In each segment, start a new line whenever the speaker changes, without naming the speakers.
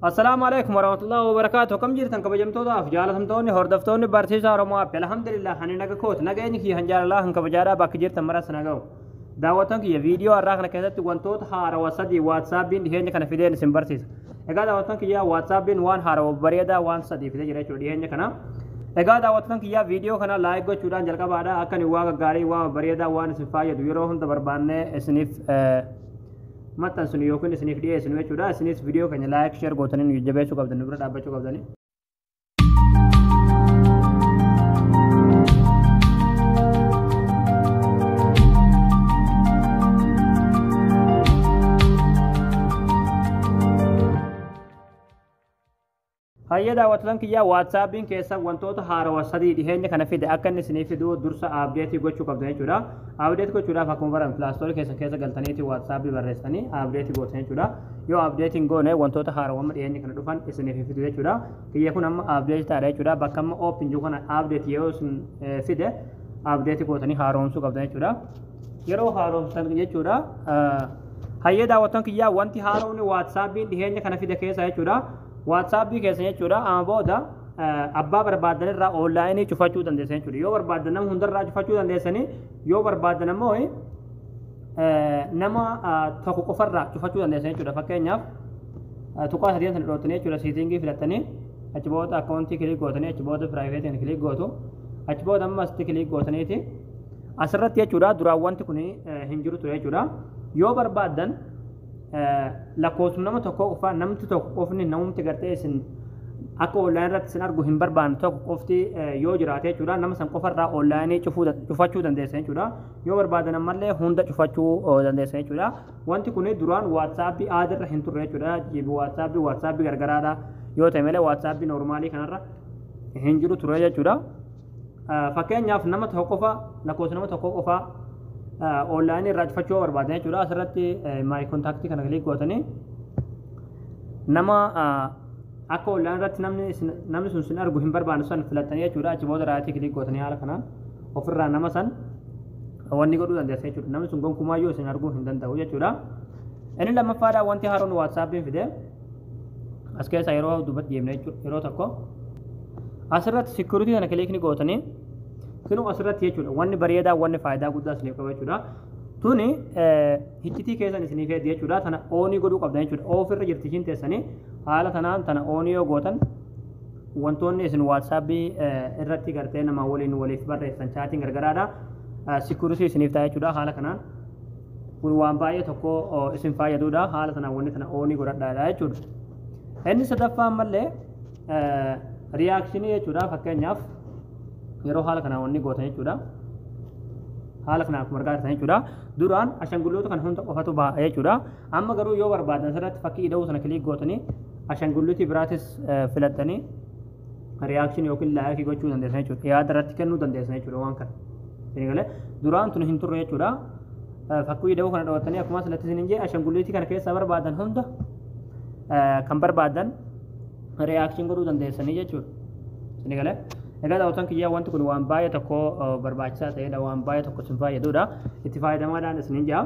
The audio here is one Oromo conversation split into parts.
Assalaamu alaikum warahmatullahi wabarakatuh. Akkam jirtan kabajamtootaaf jaalatamtoonni hordoftoonni barsiisaa Oromoo App. Alhamdulillah ani naga kooti nageenyi kiyya han jaalalaa han kabajaadhaa bakka jirtan maras na ga'u. Daawwattoon kiyya viidiyoo har'aa kana keessatti wantoota haarawaa sadii WhatsAppiin dhiheenya kana fideen isin barsiisa. Egaa daawwattoon kiyya WhatsAppiin waan haarawaa bareedaa waan sadii fidee jira jechuudha dhiheenya kana. Egaa daawwattoon kiyya viidiyoo kana like gochuudhaan jalqabaadha. Akka inni waa gaggaarii waa bareedaa waan isin fayyadu yeroo hunda barbaannee isiniif maxxansinu yookiin isiniif dhiyeessinu jechuudha. Isinis viidiyoo keenya like share gootanii nu jajjabeessuu qabdan, nu bira dhaabbachuu qabdani. Hayyee daawwattoota kiyyaa WhatsAppiin keessa wantoota haarawaa sadii dhiheenya kana fide akka inni isiniif fidu dursa update gochuu qabdan jechuudha. Update gochuudhaaf akkuma baran Play Store keessan keessa galtaniiti WhatsAppii barreessanii update gootan jechuudha. Yoo update hin goone wantoota haarawaa amma dhiheenya kana dhufan isiniif fidu jechuudha. Kiyya kun amma update ta'aadha jechuudha. Bakka amma open jiru kana update yoo isin fide update gootanii haaromsuu qabdan jechuudha. Yeroo haaromsan jechuudha. Hayyee daawwattoota kiyyaa wanti haaromni WhatsAppiin dhiheenya kana fide keessa jechuudha. WhatsAppii keessa jechuudha. Amma booda abbaa barbaadan irraa onlaayinii cufachuu dandeessan jechuudha. Yoo barbaadan nama hundarraa cufachuu dandeessanii, yoo barbaadan ammoo nama tokko qofarraa cufachuu dandeessan jechuudha. Fakkeenyaaf tuqaa sadii sana dhootanii jechuudha setting filattanii achi booda account click gootanii achi booda privacy click gootu achi booda amma asitti click gootaniiti asirratti jechuudha. Duraan wanti kun hin jiru ture jechuudha. Yoo barbaadan lakkoofsuma nama tokko qofaa namti tokko qofni namumti gartee isin akka onlaayinii irratti isin argu hin barbaanne tokko qofti yoo jiraate jechuudha. Nama san qofarraa onlaayinii cufachuu dandeessan jechuudha. Yoo barbaadan ammallee hunda cufachuu dandeessan jechuudha. Wanti kun duraan WhatsAppii aadarra hin turre jechuudha. WhatsAppii gargaraadha yoo ta'e malee WhatsAppii normal kanarra hin jiru ture jechuudha. Fakkeenyaaf nama tokko qofa lakkoofsa nama tokko qofa onlaayinii irraa cufachuu yoo barbaadan jechuudha. Asirratti my contact kana click gootanii nama akka onlaayinii irratti namni sun sin argu hin barbaanne san filattanii jechuudha. Achi booda right click gootanii haala kanaan ofirraa nama san wanni godhuu dandeessa jechuudha. Namni sun gonkumaayyuu isin arguu hin danda'u jechuudha. Inni lammaffaadha wanti haaroon WhatsAppiin fide as keessa yeroo dubbatti deemne jechuudha. Yeroo tokko asirratti security kana click ni gootanii kinu asirratti jechuudha. Wanni bareedaa wanni faayidaa guddaa isiniif qaba jechuudha. Tuni hiccitii keessan isiniif heddi jechuudha. Tana on godhuu qabdan jechuudha. Off irra jirti ishiin teessanii haala kanaan tana on yoo gootan wantoonni isin WhatsAppii irratti gartee nama waliin waliif barreessan chatiin gargaraadha. Security isiniif ta'a jechuudha. Haala kanaan kun waan baay'ee tokko isin fayyaduudha. Haala kanaan wanni tana on godhadhaadha jechuudha. Inni sadaffaa ammallee reaction jechuudha. Fakkeenyaaf yeroo haala kanaan wanni gootan jechuudha. Haala kanaan akkuma argaa jirtan jechuudha. Duraan ashangulloota kan hunda qofatu ba'a jechuudha. Amma garuu yoo barbaadan asirratti fakkii ida'uu sana click gootanii ashangulluutii biraatis filattanii reaction yookiin like gochuu dandeessan jechuudha. Yaada irratti kennuu dandeessan jechuudha waan kana. Isin galee duraan tun hin turre jechuudha. Fakkii ida'uu kana dhawattanii akkuma asirratti isin jee ashangulluutii kana keessaa barbaadan hunda kan barbaadan reaction godhuu dandeessanii jechuudha. Isin galee. Egaa daawwattoon kiyyaa wanti kun waan baay'ee tokko barbaachisaa ta'edha. Waan baay'ee tokko isin fayyadudha. Itti fayyadamaadhaan isiniin jaa.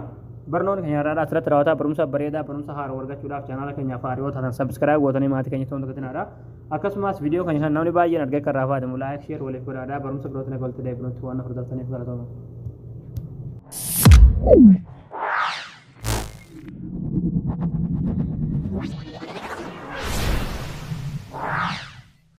Barnoonni keenya har'aadhaa asirratti raawwataa barumsa bareedaa barumsa haaraa argachuudhaaf chaanaala keenyaaf haaraa yoo taatan subscribe gootanii maatii keenya ta'uun dagatinaa. Akkasumas viidiyoo keenya kana namni baay'een argee kan irraa fayyadamu like share waliif godhaadha. Barumsa birootiin akka walitti deebinutti waan hordoftaniif galatooma.